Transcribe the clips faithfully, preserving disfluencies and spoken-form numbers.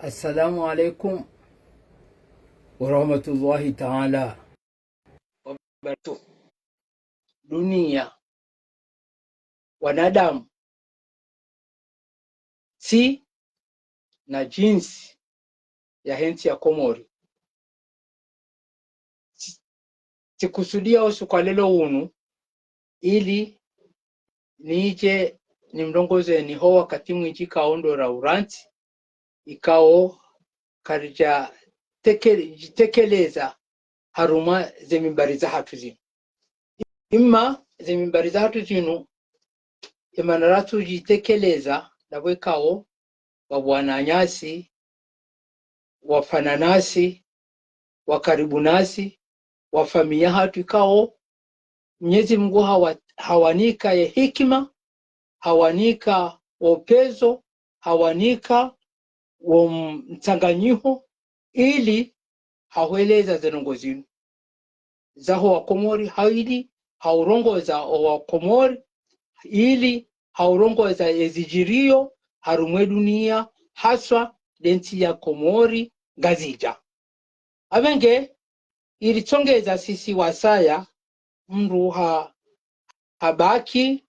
Assalamu alaikum warahmatullahi taala wabarakatuh. Dunia, wanadamu, tsi na jinsi yahe ntsi ya Komori. Tsi-, tsikusudia usiku wa leo unu ili nije nimlongozeni ho wakati mwindji ikao ndo ra urantsi, ikao karidja teke-, djitekeleza harumwa ze mimbari zahatru zinu. Ima ze mimbari zahatru zinu, emana ratsu djitekeleza ndapvo ikao wabwana nasi, wafana nasi, wa karibu nasi, wa famiyi yahatru ikao Mnyezi Mungu hawa-, hawanika ye hikima, hawanika wo upezo, hawanika wo mtsanganyiho, ili hahweleza ze ndrongoo zinu zaho wa Komori, ha ili haurongoza o wa Komori, ili haurongoza ezidjiriyo harumwa e dunia, haswa nde ntsi ya Komori Ngazidja. Apvenge, iritsongeza sisi wasaya, mndru ha-, habaki,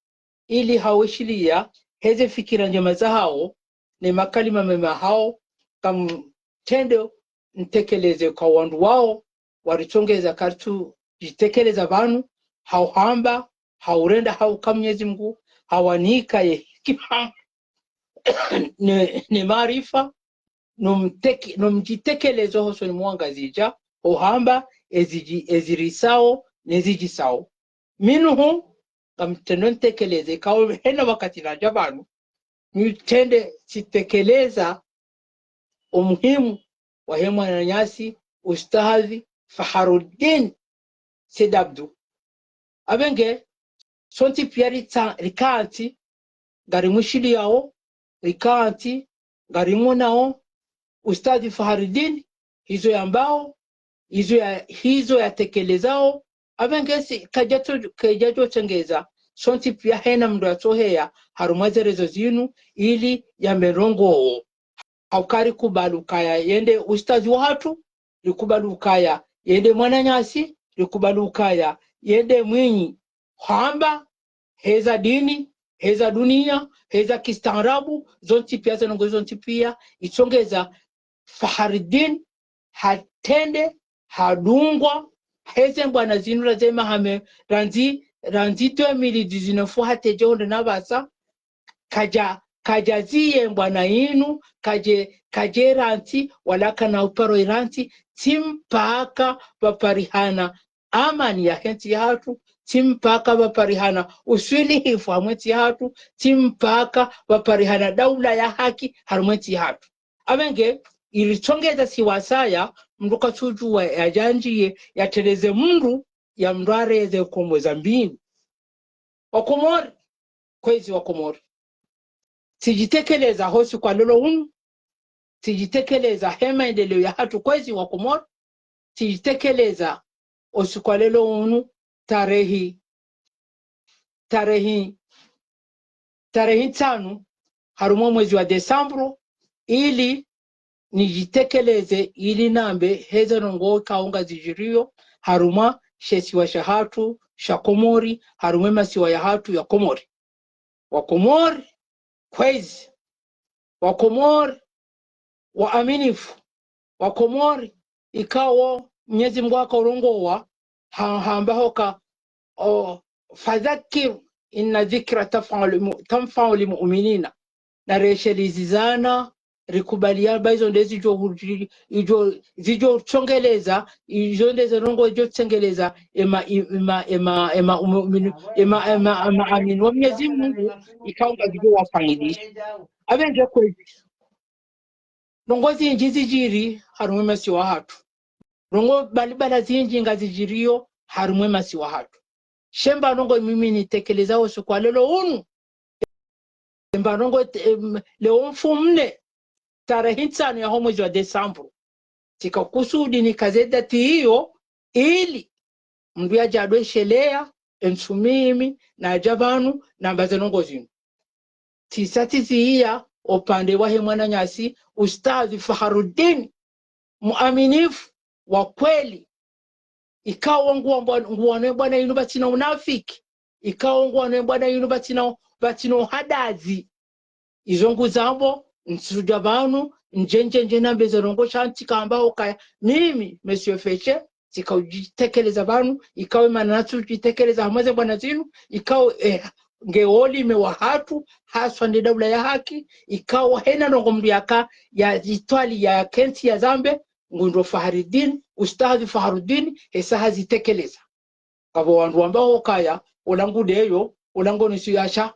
ili hawishiliya heze fikira ndjema zahao, ne makalima mema hao, kamtrende ntekeleze kwa wandru wao, waritsongeza karitsu djitekeleza pvanu, hauhamba, haurenda hauka Mnyezi Mungu, hawanika ye hikima, ne, ne maarifa, no mteke-, no mdjitekelezo hosoni mwa Wangazidja, ohamba ezidji-, ezirisao, nezidjisao. Minuhu, ngamtrendo ntekeleze, ikao hena wakati nadja pvanu, nitrende tsitekeleza o muhimu wahe mwananyasi, Ustadhi Faharuddin Said Abdu. Apvenge, sontsi pia ritsa-, rikantsi, ngarimwishiliyao, rikantsi, ngarimwonao, Ustadhi Faharuddin, hizo yambao, hizo ya-, hizo yatekelezao, apvenge si, kadjatso-, kadjadjo tsengeza, sontsi pia hena mndru yatsoheya, harumwa ze réseaux zinu, ili yambe ndrongoo. Hauka rikubali ukaya yende ustadhi wahatru, rikubali ukaya yende mwananyasi, rikubali ukaya yende mwinyi hamba, heza dini, heza dunia, heza kistaarabu, zontsi pia, ze ndrongoo zontsi pia, itsongeza Faharuddin, hatrende, hadungwa, heze mbwana zinu razema hame, randzi, randzi deux mille dix-neuf hata djehonde na pvasa, kadja, kadja ziye mbwana inu, kadje, kadje rantsi, wala kana uparo irantsi, tsi mpaka pvaparihana amani yahe ntsi yahatru, tsi mpaka pvaparihana uswilihifu harumwe ntsi yahatru, tsi mpaka pvaparihana daula ya haki harumwe ntsi yahatru. Apvenge, iritsongeza si wasaya, mndru katsudjuwa yadjandjiye, yatreleze mndru, ya mndru areze ukomboza mbini. Wakomori, kwezi Wakomori. Tsidjitekeleza ho usiku wa leo unu, tsidjitekeleza he maendeleo yahatru kwezi Wakomori, tsidjitekeleza o usiku wa leo unu, tarehi, tarehi, tarehi ntsanu, harumwa mwezi wa desambro, ili nidjitekeleze, ili nambe heze ndrongoo ikao ngazidjiriyo harumwa she isiwa shahatru sha Komori, harumwa e masiwa yahatru ya Komori. Wakomori, kwezi. Wakomori, waaminifu. Wakomori, ikao Mnyezi Mungu haka urongowa, ha-, hamba hoka, o, fadhakir inna dhikra tanfa'ul mu-, tanfa'ul mu'minina. Na reshelezi zana, rikubaliya ba izo nde zidjo hudji-, idjo, zidjo tsongeleza, izo nde ze ndrongoo zidjo tsengeleza, ema, ema, ema, ema, umu-, minu-, ema, ema, ema, amini wa Mnyezi Mungu, ikao ngazidjo wafaidisha. Apvenge kwezi. Ndrongoo zindji zidjiri harumwa e masiwa yahatru. Ndrongoo mbalimbali zindji ngazidjiriyo harumwa e masiwa yahatru. She mba ndrongoo mimi nitekeleza o usiku wa leo unu. Mba ndrongoo, em, leo mfumne, tarehi ntsanu yaho mwezi wa desambro. Tsika kusudi nikaze dati iyo, ili mndru yadje adwesheleya, entsu mimi, nadja pvanu, namba ze ndrongoo zinu. Tsisa tsiziya, upande wahe mwananyasi, Ustadhi Faharuddin, muaminifu wa kweli, ikao nguwambwa-, nguwano ye bwana yinu pvatsina unafiki, ikao nguwano ye bwana yinu pvatsina, pvatsina uhadazi. Izo nguzambo, ntsudja pvanu, ndje, ndje, ndje nambe ze ndrongoo sha ntsi kamba ukaya, mimi, Monsieur Feche, tsika udjitekeleza pvanu, ikao ye mana natsu udjitekeleza hamwe ze bwana zinu, ikao, eh, nge ulime wahatru, haswa nde daula ya haki, ikao hena ndrongoo mndru yaka, ya zitwali ya kentsi ya zambe, ngundo Faharuddin, Ustadhi Faharuddin, hesa hazitekeleza. Ngapvo wandru wambao ukaya, ola ngudeyo, ola ngo nusu yasha.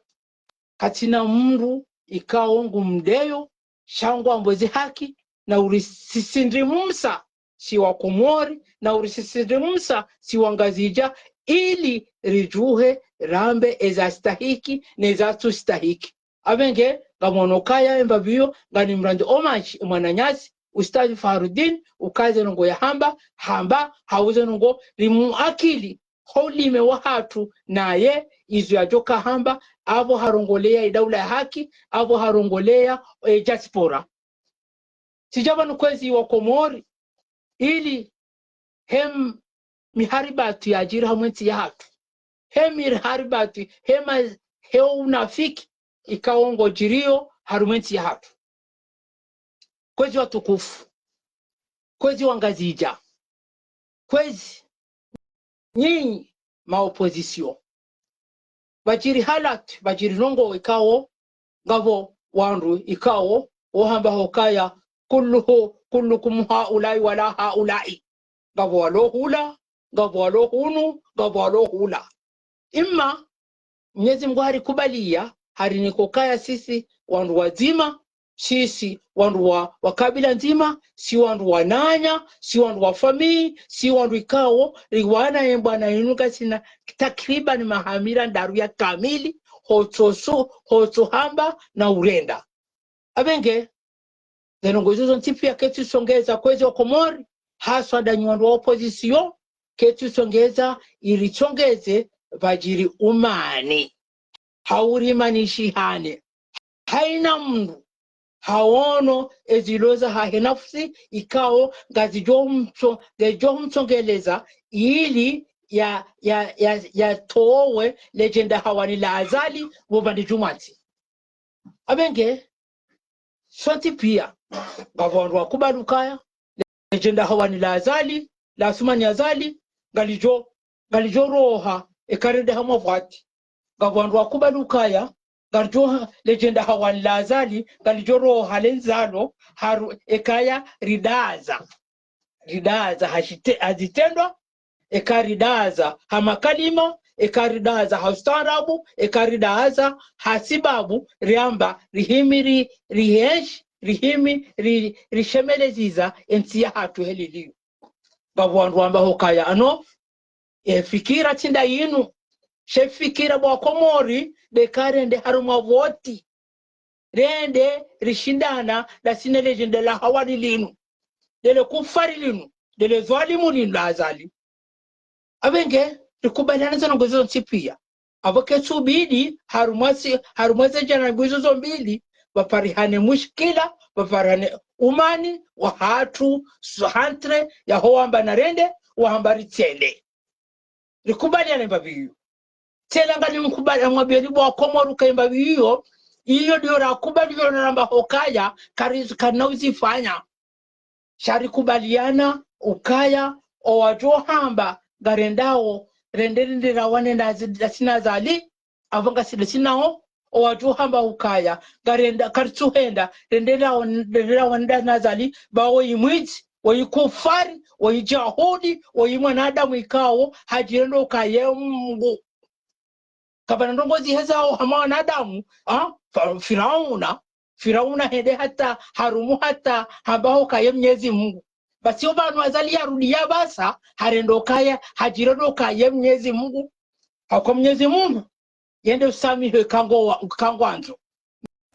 Katsina mndru ikao ngumdeyo, sha ngwambo ze haki, na urisisindri msa, si wa Komori, na urisisindri msa, si wa Ngazidja, ili ridjuhe rambe eza stahiki, neza tsu stahiki. Apvenge, ngamwono ukaya emba pviyo, ngani mrandi omanshi, mwananyasi, Ustadhi Faharuddin, ukaze ndrongoo ya hamba, hamba, hauze ndrongoo, rimu akili, ho ulime wahatru, naye, izo yadjoka hamba, apvo harongoleya e daula ya haki, apvo harongoleya, e diaspora. Tsidja pvanu kwezi wa Komori, ili hem miharibatu yadjiri hamwe ntsi yahatru. He miharibatu, he ma-, he unafiki, ikao ngodjiriyo harumwa entsi yahatru. Kwezi watukufu, kwezi Wangazidja, kwezi nyinyi ma opposition. Pvadjiri halat, pvadjiri ndrongoo ikao, ngapvo wandru ikao, wohamba hukaya, kulluhu, kullukum haulai wala haulai. Ngapvo walo hula, ngapvo walo hunu, ngapvo walo hula. Imma, Mnyezi Mngu harikubaliya, harinika ukaya sisi wandru wadzima, sisi wandru wa, wa kabila ndzima, si wandru wananya, si wandru wa famiyi, si wandru ikao, riwana ye bwana yinu ngasina takriban maha miraru ya kamili, hotsosu, hotsohamba na urenda. Apvenge, ze ndrongoo izo zontsi piya ketsu songeza kwezi wa Komori, haswa ndanyi wandru wa opposition, ketsu songeza, iritsongeze, pvadjiri umani. Haurimanishihane. Haina mndru, haono ezilo zahahe nafsi, ikao, ngazidjo mtso-, ngedjo mtsongeleza, ili ya, ya, ya, yatowe ledjenda hawani la Azali, pvo pvandzi djumwantsi. Apvenge, sontsi piya, ngapvo wandru wakubali ukaya, ledjenda hawani la Azali, la Asumani Azali, ngalidjo, ngalidjo roha, eka rende hamwa vwati. Ngapvo wandru wakubali ukaya, ngalidjo ha-, ledjenda hawani la Azali, ngalidjo roha le ndzalo, haru-, ekaya ridaza. Ridaza hashite-, hazitrendwa, eka ridaza ha makalima, eka ridaza ha ustaarabu, eka ridaza ha sibabu, riamba, rihimi ri-, rihenshi, rihimi ri-, rishemeleziza entsi yahatru heliliyo. Ngapvo wandru wamba hukaya ano, e fikira tsi nda yinu, she fikira bo wa Komori, nde eka rende harumwa voti. Rende rishindana ndasi ne ledjenda la hawani linu. Ndele kufari linu. Ndele dhwalimu linu la Azali. Apvenge, rikubaliane ze ndrongoo izo zontsi piya. Apvo ketsu bidi, harumwa si-, harumwa ze djanibu izo zo mbili, pvaparihane mushkila, pvaparihane umani, wahatru, so hantre, yaho wamba narende, wahamba ritsende. Rikubaliane mbapvi iyo. Tsena nganimkubali, amwambiyeni bo wa Komori ukaya mbapvi iyo, iyo ndiyo rakubaliyo na ramba hukaya, kari-, karina uzifanya. Sha rikubaliana ukaya, owadjo hamba, ngarendao, rende rende rawane ndasi-, ndasi na Azali, apvo ngasi ndasi nao, owadjo hamba ukaya, ngarenda, karitsuhenda, rende rawane-, rende rawane ndasi na Azali, pvawo imwidzi, wo ikufari, wo ijahudi, wo imwanadamu ikao, hadjirenda ukaya Mngu. Kapvana ndrongoo zihezao hama wanadamu, ha? Fa-, Firauna, Firauna hende hata, harumu hata, hamba hukaya Mnyezi Mngu. Basi opvanu Azali yarudi yapvasa, harenda ukaya, hadjirenda ukaya Mnyezi Mngu. Hauka Mnyezi Mngu, yende usamihi eka ngo wa-, eka ngwandzo.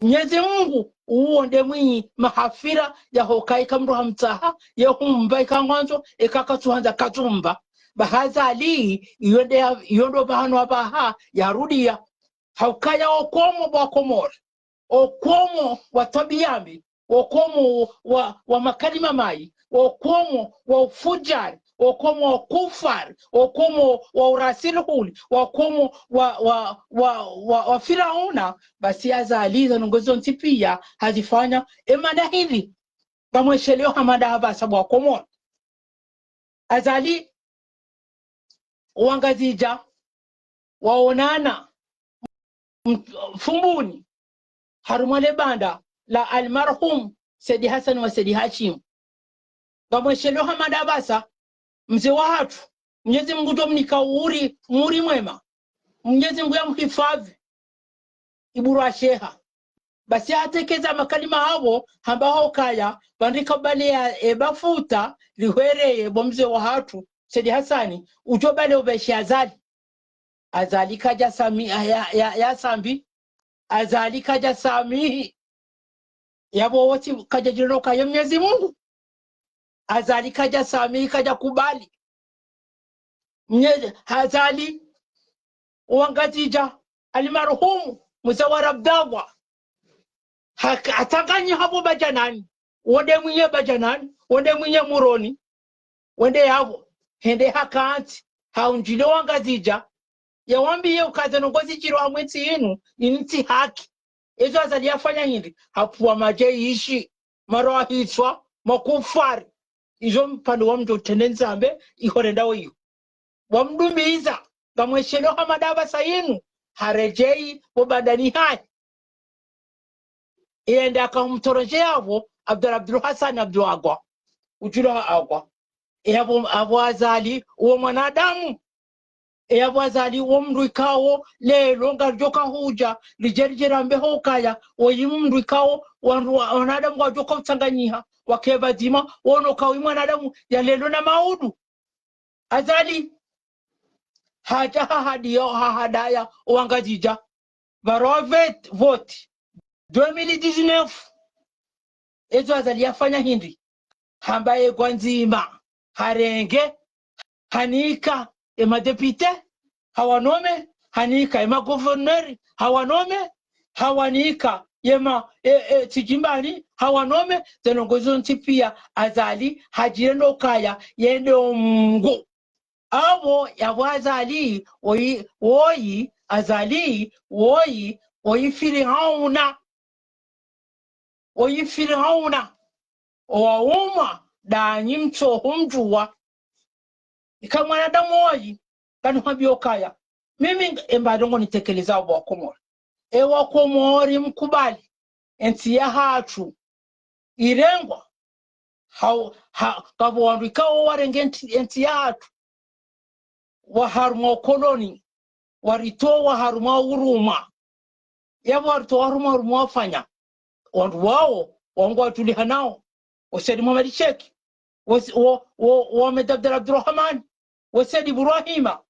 Mnyezi Mngu, uwo nde mwinyi maghfira, yaho ukaya eka mndru hamtsaha, ye humba eka ngwandzo, eka katsuhandza katsumba. Ba ha Azali, iyo nde ya-, iyo ndo pvahanu apvaha, yarudiya. Haukaya okomo bo wa Komori. okomo wa twabiya mbi, okomo wa, wa makalima mayi, okomo wa ufujari, okomo wa kufari, okomo wa urasilihuli, okomo wa, wa, wa, wa, wa Firauna, basi Azali izo ndrongoo zontsi piya hazifanya. Emana hindri? Ngamwesheleyo hama nda hapvasa bo Wakomori. Azali, Wangazidja waonana m-, Fumbuni, harumwa le banda la almarhum Said Hassan wa Said Hashim. Ngamwesheleyo hama nda hapvasa, mze wahatru, Mnyezi Mungu ngudjo mnika umuri, umuri mwema. Mnyezi Mungu yamhifadhwi. Iburu asheha. Basi hatekeza makalima hapvo, hamba hukaya, pvandrika ubali ya eba futa lihwereye bo mze wahatru, Said Hassan, udjo bali ubeshe Azali. Azali kadja sami-, ya, ya, ya sambi. Azali kadja samihi. Yapvo wontsi kadja djilondoka ye Mnyezi Mungu. Azali kadja samihi, kadja kubali. Mnye-, Azali, Wangazidja, almarhum Muzawar Abdallah. Hak-, hatsanganyiha pvo Badjanani. Wo nde mwinyi Badjanani, wo nde mwinyi Moroni. Wende yapvo, hende hakantsi, haundjile Wangazidja, yawambiye uka ze ndrongoo zidjiri harumwa entsi yinu, yinu tsi haki. Ezo Azali yafanya hindri? Hapvuwa madjeshi, mara wahitswa, makufari. Izo mpandre wa mdjo utrende ndzambe, iho renda wo iyo. Wamdumiza, ngamwesheleyo hama nda hapvasa yinu, haredjeyi pvo bandani hahe. Yende akahumtorodjeya yapvo, Abdallah Abdul Hassan Abdul Agwa. Udjulwa ha Agwa. Yapvo, apvo Azali, uwo mwanadamu. Yapvo Azali, uwo mndru ikao, leo ngaridjo kahudja, lidje lidje rambe hukaya, woyi mndru ikao, wandru wa, wanadamu ngwadjo kautsanganyiha, wake pvadzima, wono kawi mwanadamu, ya leo na maudu. Azali, hadja hahadiya, hahadaya, Wangazidja. Pvaro vet-, vote. Deux mille dix-neuf. Ezo Azali yafanya hindri? Hamba ye gwa ndzima. Harenge. Hanika. Ye madéputé. Hawanome. Hanika. Ye magouverneur. Hawanome. Hawanika. Ye ma, e, e, tsidjimbani. Hawanome. Ze ndrongoo zontsi piya. Azali. Hadjirenda ukaya. Yende omungu. Apvo yapvo Azali, woyi, woyi, Azali, woyi, woyi Firauna. Woyi Firauna. Owaumwa, ndanyi mtsohumdjuwa. Ika mwanadamu woyi, kanu hambiyo ukaya. Mimi ng-, emba ndrongoo nitekelezao bo Wakomori. E Wakomori mkubali. Entsi yahatru. Irengwa. Hau-, ha-, kapvo wandru ikao warenge entsi, entsi yahatru. Wa harumwa ukoloni. Waritowa harumwa urumwa. Yapvo waritowa harumwa urumwa wafanya. Wandru wao, wao ngwadjulihanao. Wo Said Mohamed Cheikh. Wo, wo, wo, wo Ahmed Abdallah Abdurahman. Wo Said Ibrahima.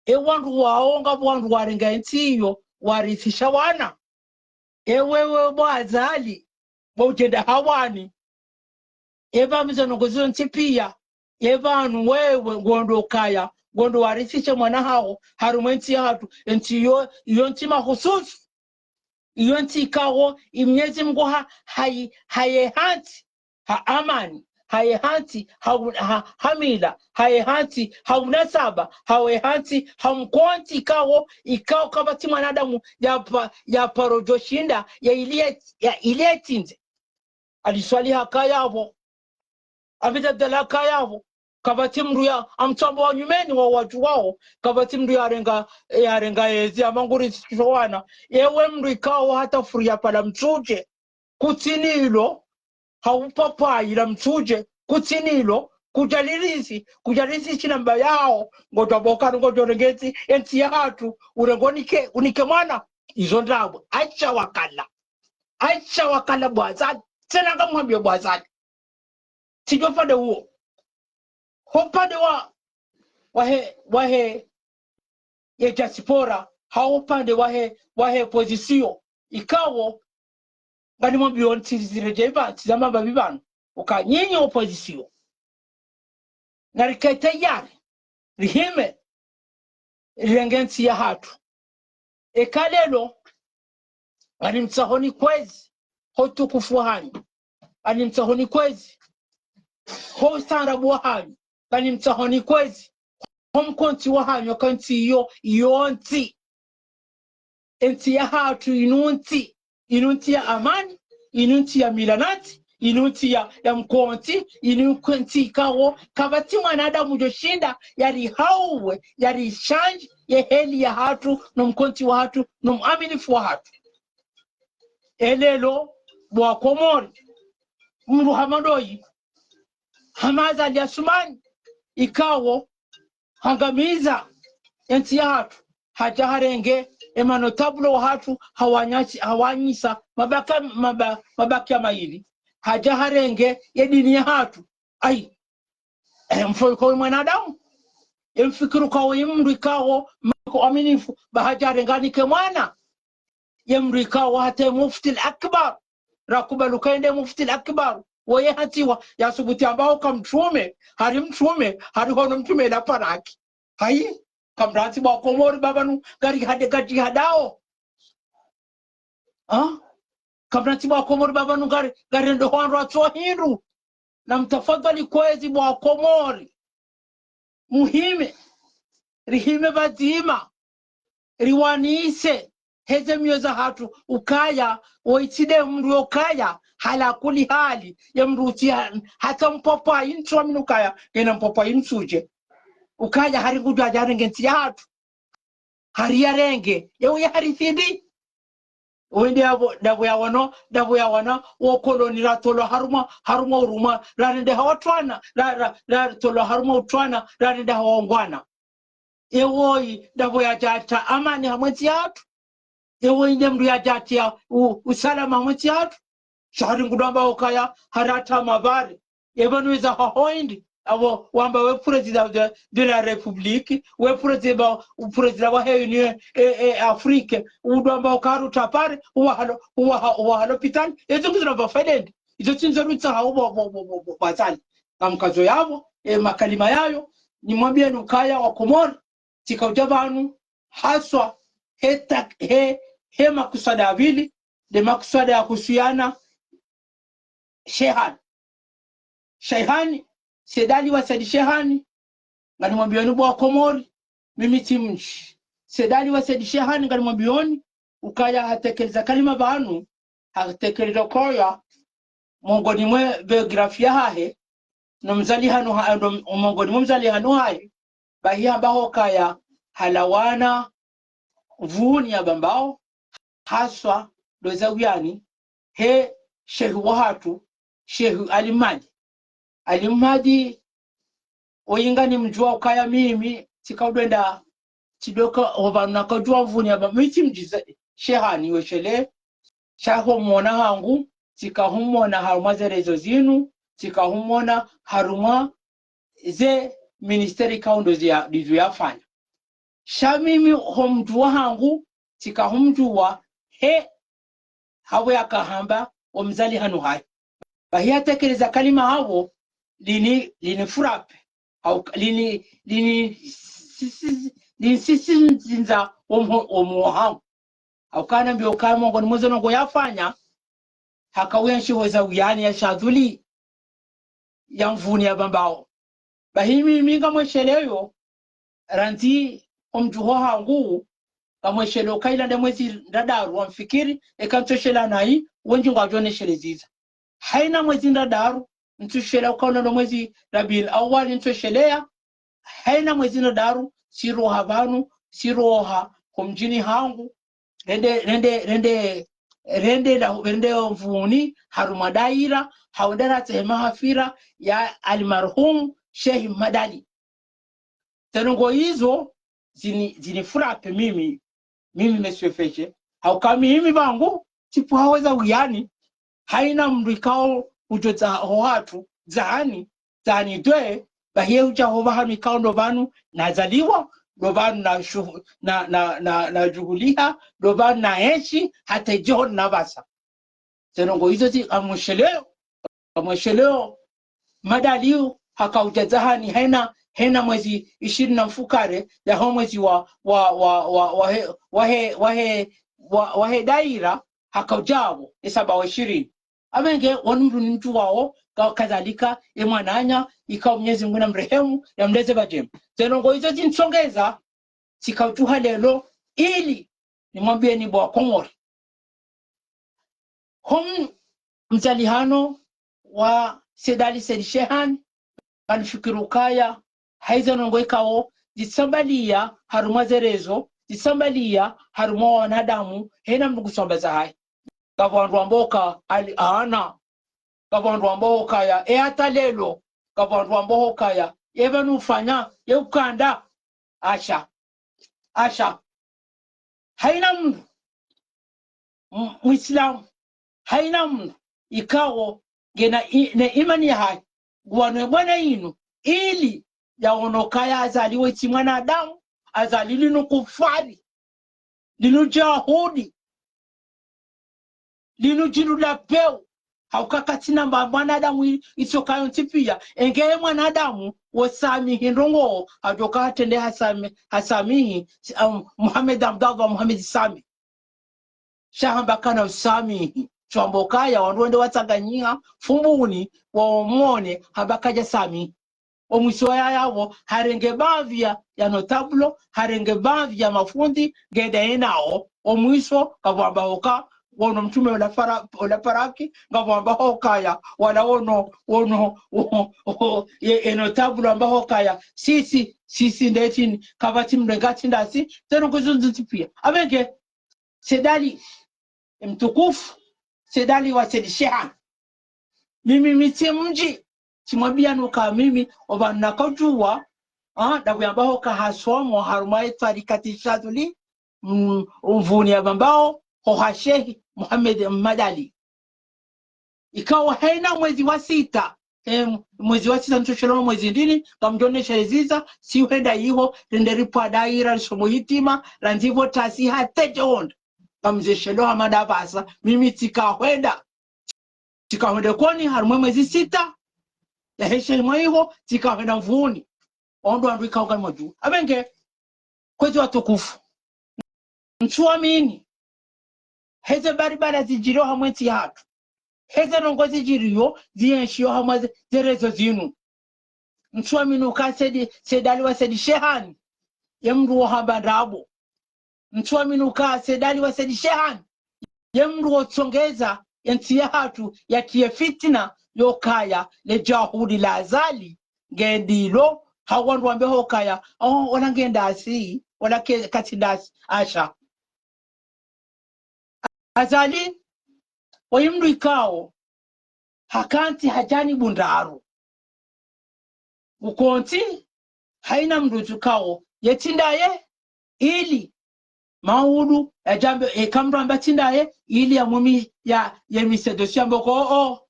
E wandru wao ngapvo wandru warenga entsi iyo, warithisha wana. E wewe bo Azali, bo udjenda hawani. E pvanu ze ndrongoo zontsi piya. E pvanu wewe ngondo kaya, ngondo warithishe mwana haho, harumwa entsi yahatru, entsi iyo, iyo ntsi mahususu. Iyo ntsi ikao, i Mnyezi Mungu ha, hayi, haye hantsi, ha amani, haye hantsi, ha u-, ha, ha mila, haye hantsi, ha unasaba, haye hantsi, ha mkontsi ikao, ikao kapvatsi mwanadamu yapa, yaparodjo shinda, ya iliye, ya iliye tsindze. Ali Swalihi haka yapvo. Ahmed Abdallah haka yapvo. Kapvatsi mndru ya, amtsamba wa nyumeni wa wandru wao. Kapvatsi mndru yarenga, yarenga yezi, ama nguri sisho wana. Ewe mndru ikao hata furi ya pvala mtsudje. Kutsinilo, haupapwa ila mtsudje. Kutsinilo, kudjalirisi, kudjalirisi shinamba yao. Ngodjo boka, ngodjo renge entsi, entsi yahatru. Urengo unike, unike mwana. Izo ndrabo. Acha wakala. Acha wakala bo Azali. Tsena ngamwambiyo bo Azali. Tsidjo upande uwo. Ho upande wa, wahe, wahe, ye diaspora, hau upande wahe, wahe opposition. Ikao, nganimwambiyo ntsi ziredjeyi pvanu, ntsi za mamba pvi pvanu. Uka nyinyi opposition. Narike tayari, rihime, rirenge ntsi yahatru. Eka leo, Nganimtsahoni kwezi ho utukufu wahanyu. Nganimtsahoni kwezi ho ustaarabu wahanyu. Nganimtsahoni kwezi ho mkontsi wahanyu, ka ntsi iyo, iyo ntsi. Entsi yahatru inu ntsi, inu ntsi ya amani, inu ntsi ya milanati, inu ntsi ya, ya mkontsi, inu ntsi ikao kapvatsi mwanadamu udjoshinda yarihauwe, yarishandji ye heli yahatru, no mkontsi wahatru, no mwaminifu wahatru. Eleo, bo Wakomori, mdru hama ndoyi, hama Azali Asumani, ikao hangamiza entsi yahatru, hadja harenge emanotabulo wahatru, hawanyasi-, hawanyisa mabaka-, maba-, mabaki ya mayili, hadja harenge ye dini yahatru. Ayi, eh, mfo ikao mwanadamu, emfikiri ukao mdru ikao, mko aminifu, ba hadja harenge anike mwana. Ye mdru ikao hata Mufti al-Akbar, rakubali uka ende Mufti al-Akbar, woye hatiwa, yasubuti amba uka mtrume, hari mtrume, hari hono mtrume la paraki. Hayi, kamrantsi bo Wakomori ba pvanu ngari hade gadji hadao. Ha? Kamrantsi bo Wakomori ba pvanu ngari, ngari ndo hwandru watso hindru. Na mtafadhali kwezi bo Wakomori, muhime, rihime pvadzima, riwanise heze miyo zahatru, ukaya, woyi tsi nde mdru yokaya, hala kuli hali, ye mdru utsi ha-, hata mpopwa intsu amini ukaya, ngena mpopwa intsudje. Ukaya hari ngudjo hadja harenge ntsi yahatru. Hari yarenge, ye uye hari findi. Wende yapvo, ndapvo ya wana, ndapvo ya wana, wo koloni ratolwa harumwa, harumwa urumwa, rarende ha watwana, ra, ra, ratolwa harumwa utwana, rarende ha wangwana. Ewoyi, ndapvo yadja hata amani hamwe ntsi yahatru. Ewoyi nde mdru yadja hata u-, usalama hamwe ntsi yahatru. Sha hari ngudjo amba ukaya, hari hata mavare. Epvanu weza haho hindri, apvo wamba we président de, de la République, we président, u président wahe Union, e, e, Afrique, udjo amba uka hari utrapare, uwaha lo, uwaha, uwaha lopitali, ezo ngizo na pvafedende. Izo tsi ndzo rutsaha ubo, bo, bo, bo, bo, bazali. Ngamkazo yapvo, e, makalima yayo, nimwambiyeni ukaya Wakomori, tsika udja pvanu, haswa, he tak-, he, he makuswada ya pvili, nde makuswada ya kuhusuyana, Shehani. Shehani, Said Ali wa Said Shehani, nganimwambiyoni bo Wakomori, mimi tsi mdji. Said Ali wa Said Shehani, nganimwambiyoni, ukaya hatekeleza kalima pvanu, hatekeleza ukaya, mongoni mwe biographie yahahe, no mzalihano ha-, no m-, mongoni mwe mzalihano hahe, bahi hamba hukaya halawana Mvuni ya Bambao, haswa ndo za uyani, he shehu wahatru, Shehu Ali Mmadi. Ali Mmadi, woyi nganimdjuwa ukaya mimi, tsika udjo enda, tsidoka, opvanu nakaudjuwa Mvuni ya Bambao, mi tsi mdji ze-, Shehani weshele, sha ho mwona hangu, tsika humwona harumwa ze réseaux zinu, tsika humwona harumwa ze ministère ikao ndo ziya-, ndizo yafanya. Sha mimi ho mdjuwa hangu, tsika humdjuwa he, hapvo yakahamba, o mzalihano hahe. Bahi hatekeleza kalima hapvo, lini, lini frappe. Hau, lini, lini, si-, si-, lini sisi nzinza wo mho-, wo mhoyo hangu. Hauka hanambiya ukaya mongoni mwe ze ndrongoo yafanya, hakauya nshiho za uyani ya shadhuli ya Mvuni ya Bambao. Bahi mimi ngamwesheleyo, randzi o mdjuho hangu, ngamwesheleyo ukaya ila nde mwezi ndraru wa mfikiri, eka ntsosheleya nayi, wendji ngwadjo nesheleza. Haina mwezi ndraru, ntsosheleya ukaya ula ndo mwezi Rabiul Awwal ntsosheleya, haina mwezi ndraru, tsiroha pvanu, tsiroha ho mdjini hangu, rende, rende, rende, rende la, rende Mvuni, harumwa daira, hawende ratsehe mahafira ya almarhum Sheikh Mmadi Ali. Ze ndrongoo izo zini, zini frappe mimi, mimi Monsieur Feche. Hauka mimi pvangu, tsipvo hawo za uyani, haina mdru ikao udjo tsaha ho hatru, tsahani, tsahani twe, bahi ye udja ho pvahanu ikao ndo pvanu nazaliwa, ndo pvanu na shuhu-, na, na, na, nadjuhuliha, ndo pvanu naenshi, hata idjo honi na pvasa. Ze ndrongoo izo tsi ngamwesheleyo, ngamwesheleyo, Mmadi Ali hakaudja tsahani hena, hena mwezi ishirini na mfukare, ya ho mwezi wa, wa, wa, wa, wahe, wahe, wahe, wa, wahe daira, hakaudja apvo, ye saba wa ishirini. Apvenge, wonu mndru nimdjuwao, ka-, kadhalika, ye mwananya, ikao Mnyezi Mngu namrehemu, yamleze pvadjema. Ze ndrongoo izo zintsongeza, tsikaudjuha leo, ili nimwambiyeni bo wa Komori. Ho m-, mzalihano wa Said Ali Said Shehani, ngamfikiri ukaya, hayizo ndrongoo ikao, zitsambaliya harumwa ze réseaux, zitsambaliya harumwa wanadamu, hena mndru ngusambaza hayi. Ngapvo wandru wambao uka Ali ana. Ngapvo wandru wambao ukaya, e hata leo. Ngapvo wandru wambao ukaya, e pvanu ufanya, e ukanda. Asha. Asha. Hayina mndru. M-, Muislamu. Hayina mndru. Ikao, ngena i-, ne imani yahahe. Nguwano ye bwana inu. Ili, yaono ukaya Azali we tsi mwanadamu. Azali linu kufari. Linu djahudi. Linu djindru la pewu. Hauka katsina mba mwanadamu i-, itsokayo ntsi piya. Enge ye mwanadamu, wo samihi ndrongoo, hadjoka hatrende hasami-, hasamihi, si-, um, Mohamed Abdallah Mohamed Sambi. Sha hamba kana usamihi. Tsi wamba ukaya, wandru wende watsanganyiha, fumbuni, wamwone, hamba kadja samihi. Omwiso yaya pvo, harenge baadhwi ya, ya notable, harenge baadhwi ya mafundi, ngende yenao. Omwiso, ngapvo wambao uka, wono mtrume ola fara-, ola faraki, ngapvo wambao ukaya, wala wono, wono, o, o, ye, ye notable wambao ukaya, sisi, sisi ndetsi ni, kapvatsi mrenga tsi ndasi, ze ndrongoo izo zontsi piya. Apvenge, Said Ali, mtukufu, Said Ali wa Said Shehani. Mimi mi tsi mdji, tsimwambiyani uka mimi, opvanu nakaudjuwa, ah, ndapvo yambao uka hasomo, harumwa ye twarikati Shadhuli, mm, Mvuni yapvambao, ho ha Shehi Mohamed Ahmad Ali. Ikao hayina mwezi wa sita, eh, mwezi wa sita ntsoshelo mwezi ndrini, ngamdjo neshelezeza, si uhenda iho, rende ripvwa daira, risomo hitima, randzi pvo tasi hata djehonda. Ngamzeshelo hama ndapvasa, mimi tsika hwenda. Tsika hwenda Ikoni, harumwa mwezi sita, yahe Shehi mwa iho, tsika hwenda Mvuni. Ondo wandru ikao ngamwadjuwa. Apvenge, kwezi watukufu. Ntsuamini. Heze barabara zidjiriyo hamwe ntsi yahatru. Heze ndrongoo zidjiriyo, zienshiyo hamwe ze, ze réseaux zinu. Ntsuamini uka Said, Said Ali wa Said Shehani. Ye mndru wo hamba ndrabo. Ntsuamini uka Said Ali wa Said Shehani. Ye mndru wo tsongeza, ye ntsi yahatru, yatiye fitina, yo ukaya, le djahudi la Azali, ngendilo, hau wandru wambe ho ukaya, oh, wala ngendasi, wala ke-, katsi ndasi, asha. Azali, oyi mndru ikao, hakantsi ha janibu ndraru. Ukontsi, hayina mndru tsu ikao, ye tsi ndaye, ili, maudu, ya djambe, e kamramba tsi ndaye, ili ya mumi, ya, ya mise dossier yambe uka, oh, oh.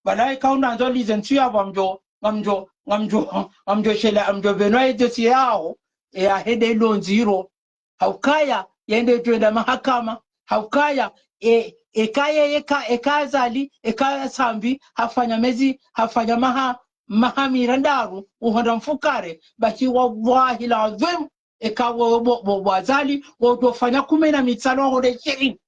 Pvala ikao ndandzo lize ntsu yapvo ngamdjo, ngamdjo, ngamdjo, ngamdjo shela, ngamdjo pvenua ye dossier yaho, e yahende ilo ndziro. Haukaya, yende djwenda mahakama. Haukaya, e, eka ye, eka, eka Azali, eka Sambi, hafanya mezi, hafanya maha, maha miraru ndraru, uhondra mfukare, basi wallahi ladhwim, eka wo, wo, wo, wo Azali, wo djofanya kume na mitsanu hondre ishirini.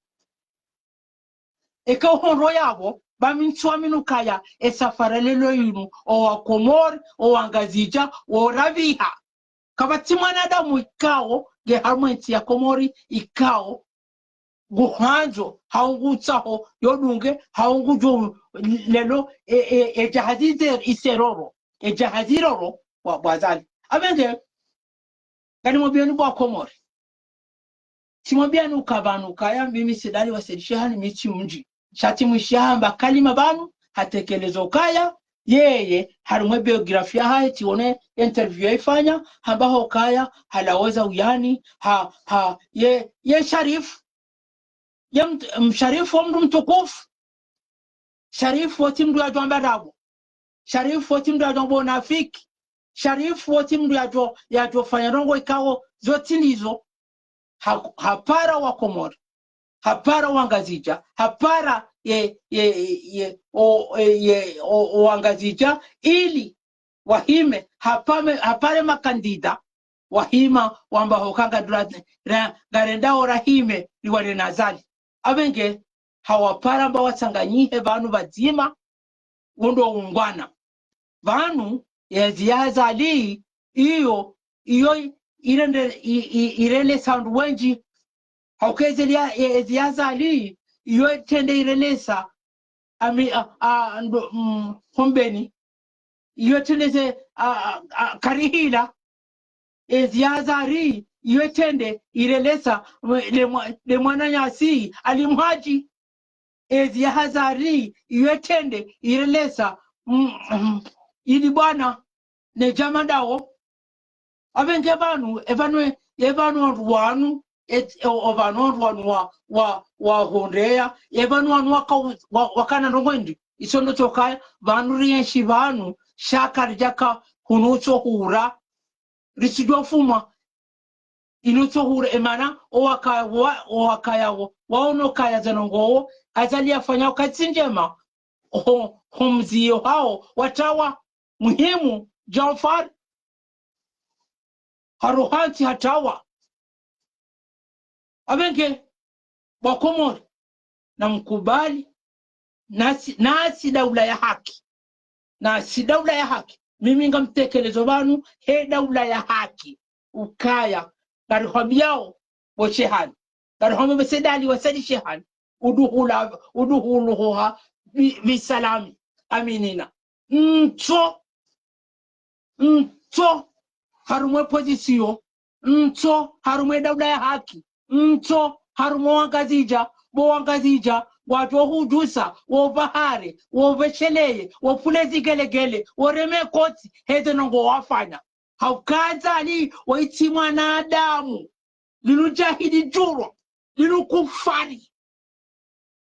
Eka uhondro yapvo, ba mi ntsuamini ukaya, e safari leo inu, o wa Komori, o Wangazidja, wo rabiha. Kapvatsi mwanadamu ikao, nge harumwa entsi ya Komori, ikao, nguhandzo, hau ngutsaho, yo dunge, hau ngudjo, leo, e, e, e jahazi ze, ise roro, e jahazi roro, wa, wa Azali. Apvenge, nganimwambiyoni bo wa Komori. Tsimwambiyani uka pvanu ukaya, mimi Said Ali wa Said Shehani, mi tsi mdji. Sha tsimwishiya hamba kalima pvanu, hatekelezo ukaya, yeye, harumwa e biographie yahahe, tsione interview yaifanya, hamba ho ukaya, halawa za uyani, ha, ha, ye, ye Sharif, ye mt-, m-, Sharif wo mndru mtukufu. Sharif wo tsi mndru yadjo amba ndrabo. Sharif wo tsi mndru yadjo amba unafiki. Sharif wo tsi mndru yadjo, yadjo fanya ndrongoo ikao zo tsi ndizo. Ha, hapara wa Komori. Hapara Wangazidja. Hapara ye, ye, ye, o, e, ye, o, o Wangazidja. Ili wahime, hapame, hapare makandida, wahima, wamba ho uka ngarendao ra-, ngarendao rahime, riwane na Azali. Apvenge hawapara mba watsanganyihe pvanu pvadzima, wo ndo ungwana. Pvanu, ezi ya Azali, iyo, iyo irende, i, i, irelesa wandru wendji. Hauka ezi ya, ezi ya Azali, iyo itrende irelesa, ami, a, a, ndo, mm, hombeni. Iyo itrende ze, a, a, a, karihila. Ezi ya Azali, iyo itrende irelesa, le mwa-, le mwananyasi, Ali Mhadji. Ezi ya Azali, iyo itrende irelesa, mm, mm, ili bwana, ne djama ndawo. Apvenge pvanu, e pvanu, e pvanu wandru wanu, e, e, o pvanu wandru wanu wa, wa, wahondreya, e pvanu wanu waka, wa, wakana ndrongo indri. Iso ndo tsokaya, pvanu rienshi pvanu, sha karidjaka hunu tsohura, ritsidjofuma, inu tsohura, e mana, o wakaya, wa, o wakaya, wa, waono kaya ze ndrongo wo, Azali yafanya wakati ndjema, ho, ho mziyo hawo, watrawa, muhimu, Djanfar, harohantsi hatrawa. Apvenge, bo Wakomori, namkubali, nasi, nasi daula ya haki. Nasi daula ya haki. Mimi ngamtekelezo pvanu, he daula ya haki. Ukaya, ngarihwambiyao, bo Shehani. Ngarihwambiyao, bo Said Ali wa Said Shehani. Uduhula, uduhuluhuha, bi, bisalami. Aminina. Ntso, ntso, harumwa e opposition, ntso, harumwa e daula ya haki, ntso, harumwa wangazidja, bo wangazidja, ngwadjo hudjusa, wo pvahare, wo pvesheleye, wo pvule zigelegele, wo reme koti, he ze ndrongo wafanya. Hauka Azali, waitsi mwanadamu, linu djahili djuro, linu kufari.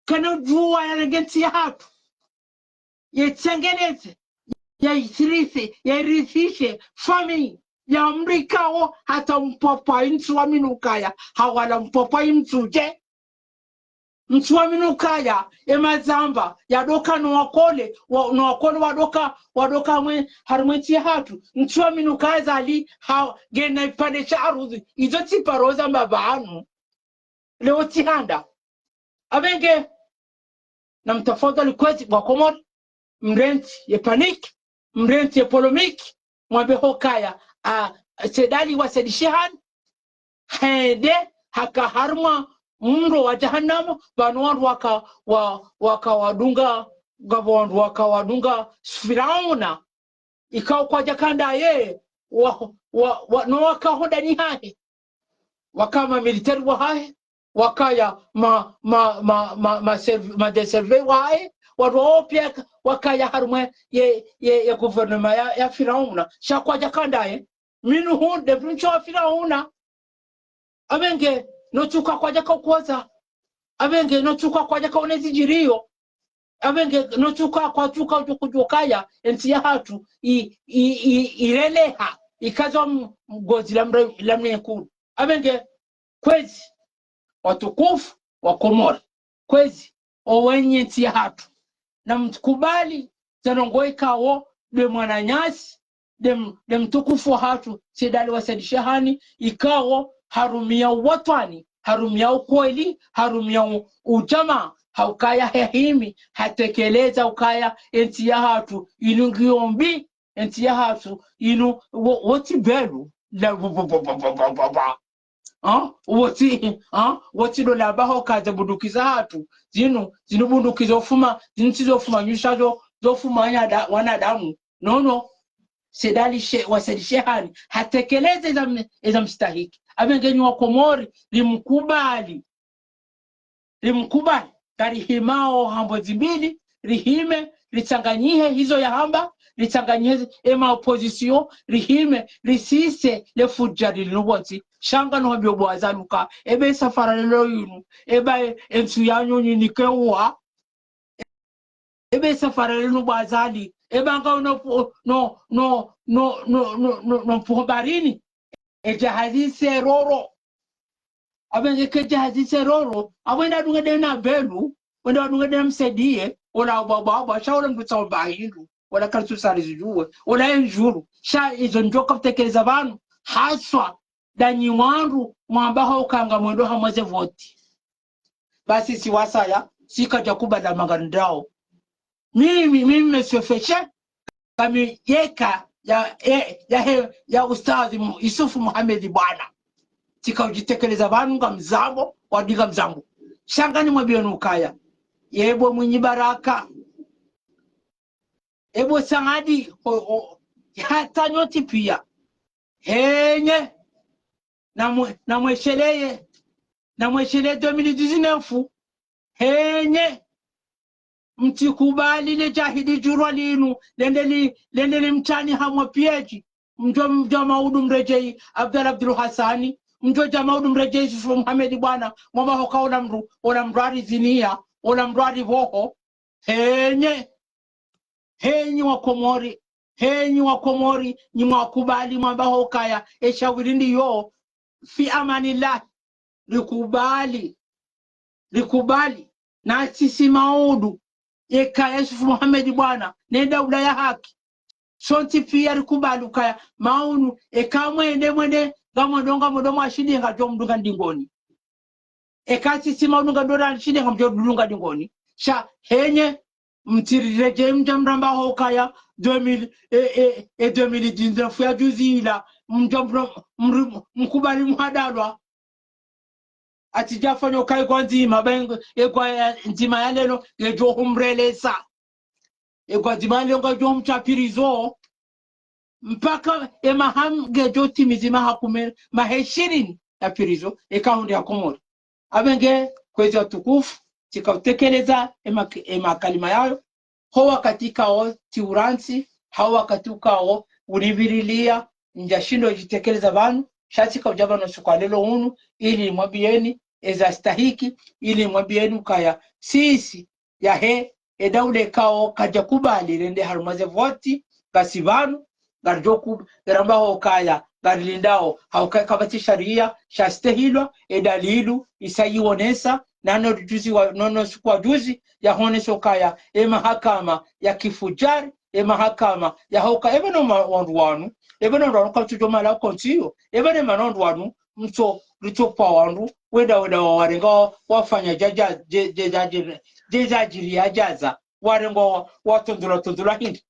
Kana udjuwa yarenge ntsi yahatru. Yetsengeleze, yaisirise, yairisishe, famille, yamrikawo hata mpwapwa intsu wa minukaya, hawala mpwapwa imtsudje. Ntsu wa minukaya, e mazamba, yadoka no wakole, wa, no wakole wadoka, wadoka mwe, harumwe ntsi yahatru. Ntsu wa minukaya Azali, ha, ngena ipvandre sha arudhi, izo tsi paro zamba pvanu. Leo tsi handa. Apvenge, namtafadhali kwezi bo Wakomori, mrentsi ye panique, mrentsi ye polémique, mwambe hukaya, a, Said Ali wa Said Shehani, hende, haka harumwa mro wa jahannama, pvanu wandru waka, wa, waka wadunga, ngapvo wandru waka wadunga Firauna, ikao kwadjaka ndaye, wa, wa, wa, no waka hondani hahe. Waka ma militaire wahahe, wakaya ma, ma, ma, ma, ma serv-, ma de surveillance wahahe, wandru wao pia wakaya harumwa ye, ye, ye gouvernement ya, ya Firauna. Sha kwadjaka ndaye, minu hu, de prince wa Firauna. Apvenge, no tsuka kwadjaka ukoza. Apvenge, no tsuka kwadjaka one zidjiriyo. Apvenge, no tsuka kwatsuka udjo kudjokaya, entsi yahatru, i, i, i, ireleha, ikaza m-, mgozi la mre-, la mnenkuru. Apvenge, kwezi, watukufu, wa Komori, kwezi, o wenye ntsi yahatru. Namkubali, ze ndrongo ikao, de mwananyasi, de m-, de mtukufu wahatru, Said Ali wa Said Shehani, ikao harumia uwatwani, harumia ukweli, harumia u-, ujamaa, haukaya hahimi, hatekeleza ukaya entsi yahatru, inu ngiyo mbi, entsi yahatru, inu wo-, wotsi belu, la bu-, bu-, bu-, Ah, wotsi, ah, wotsi ndo lamba hukaya ze bunduki zahatru, zinu, zinu bunduki zofuma, zinu tsi zofuma nyusha zo, zofuma wanada-, wanadamu. Nono, Said Ali she-, wa Said Shehani, hatekeleze eza m-, eza mstahiki. Apvenge nyi wa Komori, rimkubali. Rimkubali. Karihimao hambo zimbili, rihime, ritsanganyihe hizo yahamba, ritsanganyihe ema opposition, rihime, risise le fudjari linu pvontsi. Sha ngam no hambio bo Azali uka, eba e safara lelo yinu, eba e, entsu yanyu nyinike uwa, eba e safara linu bo Azali, eba ngam no pu-, no, no, no mpuho baharini, e jahazi se roro. Apvenge ke jahazi se roro, apvo wenda wadunge de na belu, wenda wadunge de na msaidiye, ola bwa bwa bwa, sha ola mndru tsaomba hindru, ola kalitsu sari zijuwe, ola ye ndjuru, sha izo ndjo kafutekeleza pvanu, haswa, danyi wandru, mwamba hukaya ngamwendo hamwe ze voti. Basi si wasaya, si kadja kubali manga ndrao. Mimi, mimi, Monsieur Feche, kami yeka ya, ya, ya, he, ya Ustadhi Mu-, Yusufu Muhamedi Bwana. Tsika udjitekeleza pvanu nga mzambo, wadi nga mzambo. Sha ngamwambiyo nyi ukaya. Yebo Mwinyi Baraka. Yebo Sangadi, o, o, hata nyontsi piya. Henye, na mwe-, na mwesheleye, na mwesheleye deux mille dix-neuf, henye, mtsikubali le djahidi djurwa linu, lende li, lende li mtsani hamwa piyeji, mdjo, mdjo maudu mredjeyi Abdallah Abdul Hassani, mdjo dja maudu mredjeyi Yusufu Muhamedi Bwana, mwamba hoka ola mdru, ola mdru ariziniya, ola mdru aripvoho, henye, henyi wa Komori, henyi wa Komori, nyi mwakubali mwamba hokaya, eshawiri ndiyo, fi amanillah, rikubali, rikubali, na sisi maudu, eka Yusufu Muhamedi Bwana, ne daula ya haki. Sontsi piya rikubali ukaya, maunu, eka mwende, mwende, ngamwendo, ngamwendo mwashindi, ngadjo mdunga ndingoni. Eka sisi maunu ngadjo ra shinde ngamdjo dunga ndingoni. Sha henye, mtsiridje mdja mramba hokaya, deux mille, e, e, e, deux mille dix-neuf ya juzi ila, mdja mra-, mri-, mkubali muhadalwa. Atsidja fanya ukaya kwa ndzima, ba eng-, e kwa ya, ndzima ya lelo, ngedjo humrelesa. E kwa ndzima ya lelo ngedjo humtsa prison. Mpaka e maha ngedjo timizi maha kume, maha ishirini ya prison, eka hundre ya Komori. Apvenge, kwezi watukufu, tsika utekeleza e ma-, e makalima yayo, ho wakati kao tsiurantsi, hau wakati ukao unipvirilia, ndjashindo djitekeleza pvanu, sha tsika udja pvanu usiku wa lelo unu, ili mwambiyeni, eza stahiki, ili mwambiyeni ukaya, sisi, yahe, e daula ikao kadja kubali rende harumwa ze voti, ngasi pvanu, ngaridjo ku-, ramba hokaya, ngarilindao, hauka kapvatsi sharia, shastehilwa, e dalilu, isa yiwonesa, na no juzi wa, no, no usiku wa juzi, yahonesa ukaya, e mahakama ya kifujari, e mahakama ya hoka, epvanu ma-, wandru wanu, epvanu wandru wanu katsudjo mala kontsi iyo, epvanu mana wandru wanu, mtso, ritso pva wandru, wenda, wenda wa warenga wa, wafanya dja, dja, dje, dja, dje, dje, dja djiri ya djaza, warenga wa, watondola, tondola hindri.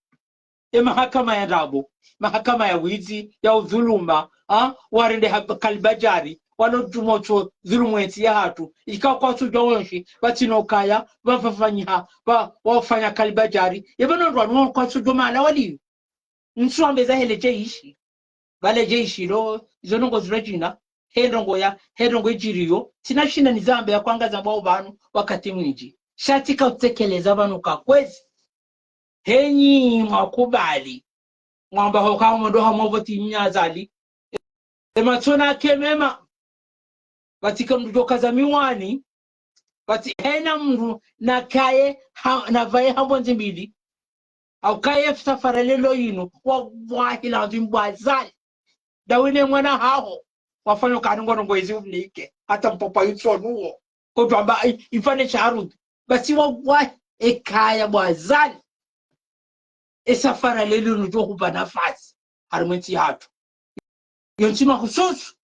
E mahakama ya ndrabo, mahakama ya wizi, ya udhuluma, ha, warende ha, kalibajari, wano djumo tso dhulumu entsi yahatru, ika kwatsudjo wonshi, pvatsina ukaya, pvapvafanyiha, pva, wafanya kalibajari, epvanu wandru wanu kwatsudjo mala waliyo. Ntsu wambe za hele jeshi. Pvale jeshi lo, izo ndrongo zilo djina, he ndrongo ya, he ndrongo idjiriyo, tsina shinda nizambe ya kwanga zambwa upvanu wakati mwindji. Sha tsika utekeleza pvanu ka kwezi. Henyi mwakubali. Mwamba hoka mwondo ha mwavoti mnyazali. E matsona ke mema. Pvatsika mndru djo kaza miwani, pvatsi hena mndru nakaye ha, napvaye ha mbondzi mbili, haukaye safara lelo yinu, wa, wa hila nzi mbwa zali. Dawine mwana haho, wafanya ukani ngono ngo izi umnike, hata mpopva yutsonuwo. Kodwa amba, i, ifane sharudi. Basi wa, wa, ekaya bwa zali. E safara lelo nudjo hupva nafasi, harimwa entsi yahatru. Yo ntsi mahususu,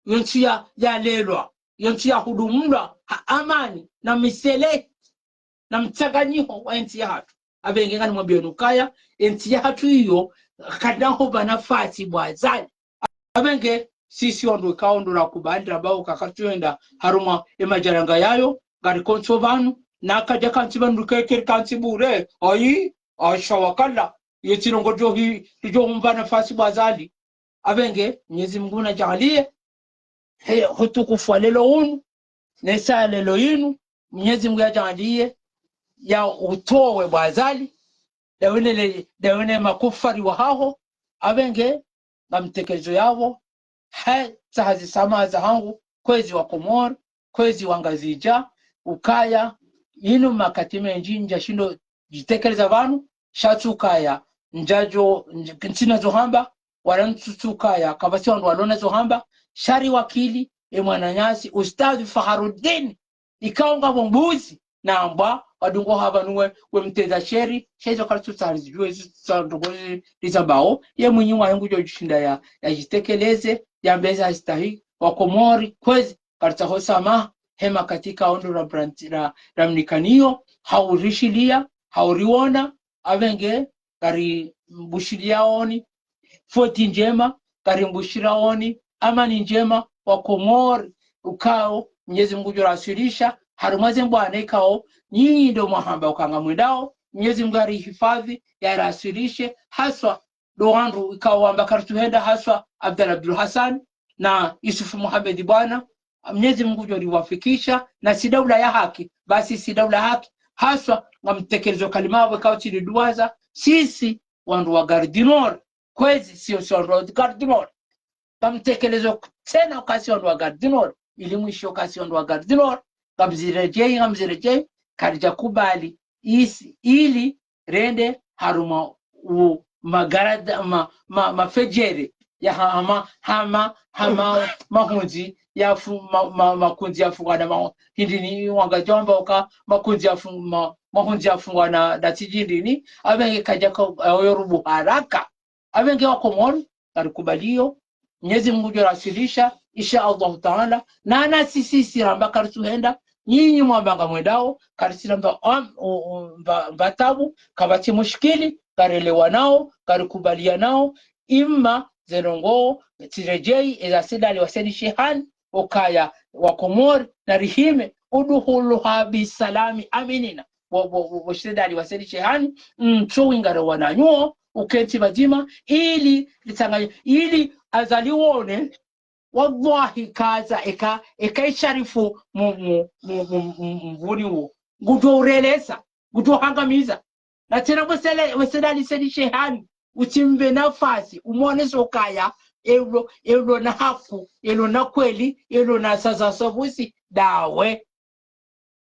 yo ntsi ya, ya lelwa, yo ntsi ya hudumulwa ha amani, na misele, na mtsanganyiho wa entsi yahatru. Apvenge nganimwambiyo nukaya, entsi yahatru iyo, kayina hupva nafasi bwa zali. Apvenge, sisi wandru ikao ndo rakubali, rambao kakatsuenda harumwa e majaranga yayo, ngarikontso pvanu, na kadja kantsi pvanu kekeri kantsi bure, ayi, asha wakala, ye tsi ndrongo djo hi, djo humpva nafasi bwa zali. Apvenge, Mwenyezi Mungu nadjaaliye, he, hutukufu wa lelo unu, ne saa lelo yinu, Mwenyezi Mungu yadjaaliye, ya utowe bwa zali, dawine le, dawine makufari wahaho, apvenge, nga mtekelezo yapvo, he, tsaha zisamaha zahangu, kwezi wa Komori, kwezi wa Ngazidja, ukaya, yinu makati mendji ndjashindo djitekeleza pvanu, sha tsukaya, ndjadjo, ndj-, ntsina zo hamba, wala ntsu-, tsukaya, kapvatsi wandru walona zo hamba, sha ri wakili, e mwananyasi, Ustadhi Faharuddin, ikao ngapvo mbuzi, nambwa, wadungo hapvanu we, we mteza sheri, sha izo karitsutsari zidjuwe, zitsandrongozi rizambao, ye mwinyi waye ngudjo djishinda ya, ya djitekeleze, yambe eza zistahi, wa Komori, kwezi, karitsaho samaha, Hema katika ondo ra, ra, ra mnikaniyo, haurishiliya, hauriwona, apvenge ngarimbushiliyaoni foti ndjema, ngarimbushiliyaoni amani ndjema wa Komori, ukao Mnyezi Mungu ngudjo rasulisha harumwa ze mbwana ikao nyinyi ndo mwahamba uka ngamwendao. Mnyezi Mungu yarihifadhi, yarasulishe, haswa ndo wandru ikao wamba karitsuhenda, haswa Abdallah Abdul Hassan na Yusuf Mohamed Bwana. Mnyezi Mungu ngudjo riwafikisha, na si daula ya haki, basi si daula ya haki. Haswa ngamtekelezo kalima yapvo ikao tsiliduwaza, sisi wandru wa Gare du Nord, kwezi sio, sio wandru wa Gare du Nord. Ngamtekelezo tsena uka si wandru wa Gare du Nord, ili mwisho uka si wandru wa Gare du Nord, ngamziredjeyi, ngamziredjeyi, karidja kubali isi, ili rende harumwa u magarada, ma, ma, mafedjere ya ha, hama, hama, hama, mahundzi ya fu, ma, ma, makundzi ya fungwa na ma, hindrini wanga djomba uka makundzi ya fu, ma, mahundzi ya fungwa na datsi djindrini, apvenge kadjaka oyo rubu haraka. Apvenge wa Komori, ngarikubaliyo, Mnyezi Mungu ngudjo rasulisha, insha Allahu Taala, na, na sisi, sisi ramba karitsuhenda, nyinyi mwamba ngamwendao, karitsi ramba, um, u, u, mba, mba tabu, kapvatsi mushkili, ngarelewanao, ngarikubaliyanao, imma ze ndrongoo, tsiredjeyi, eza Said Ali wa Said Shehani, ukaya wa Komori, na rihime, udkhuluha bisalami aminina. Wo, wo, wo, wo Said Ali wa Said Shehani, mtso wingare wananyuo, ukentsi pvadzima, ili, litsanganye, ili Azali wone, wallahi kaza, eka, eka isharifu mu, mu, mu, mu, mu, mvuni wo. Ngudjo urelesa, ngudjo hangamiza. Na tsena we Said, we Said Ali Said Shehani, utsimbe nafasi, umwonese ukaya, elo, elo na haku, elo na kweli, elo na saza sabusi, dawe.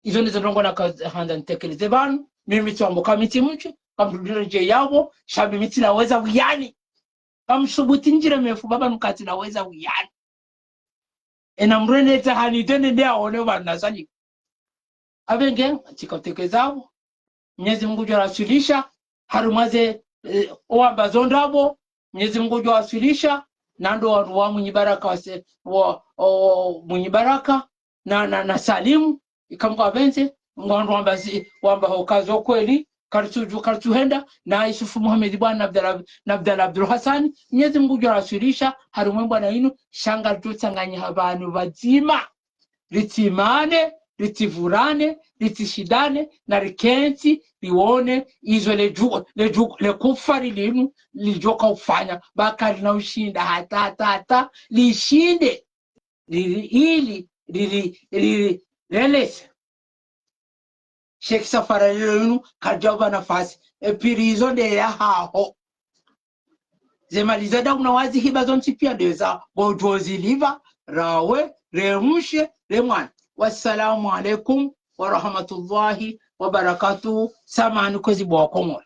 Izo ndizo ndrongoo nakahandza nitekeleze pvanu, mimi tsiwambo kamitsi mtsi, kamdudire ndje yapvo, sha mimi tsilaweza wiyani. Kamsubuti ndjire mefu baba nukatsilaweza wiyani. Ena mrene tsa hani tende nde aone pvanu nasali. Apvenge, tsika utekeleza pvo. Mnyezi Mungu ngudjo rasulisha, harumwa ze, eh, owamba zo ndrabo, Mnyezi Mungu ngudjo rasulisha, na ndo wandru wa Mwinyi Baraka wa se, wa, o, Mwinyi Baraka, na, na, na Salimu, ika Mungu apvendze, ngwandru wamba zi, wamba hoka zo kweli, karitsu, karitsuhenda, na Yusuf Mohamed Bwana na Abdallah, na Abdallah Abdul Hassan, Mnyezi Mungu ngudjo rasulisha, harumwa mbwana inu, sha ngaridjo tsanganyiha pvanu pvadzima. Ritsimane, ritsivurane, ritsishindane, na rikentsi, riwone, izo le dju, le dju, le kufari linu, lidjoka ufanya, ba karina ushinda, hata, hata, hata, lishinde, lili, ili, lili, lili, lelese. Sheikh Safari lelo linu, kadjapva nafasi, e prison nde ya haho. Ze mali za daula wazihiba zontsi piya ndeza, ngodjo zilipva, rawe, remshe, remwana. Wassalamu alaikum wa rahmatullahi wa barakatuh. Samahani kwezi bo wa Komori.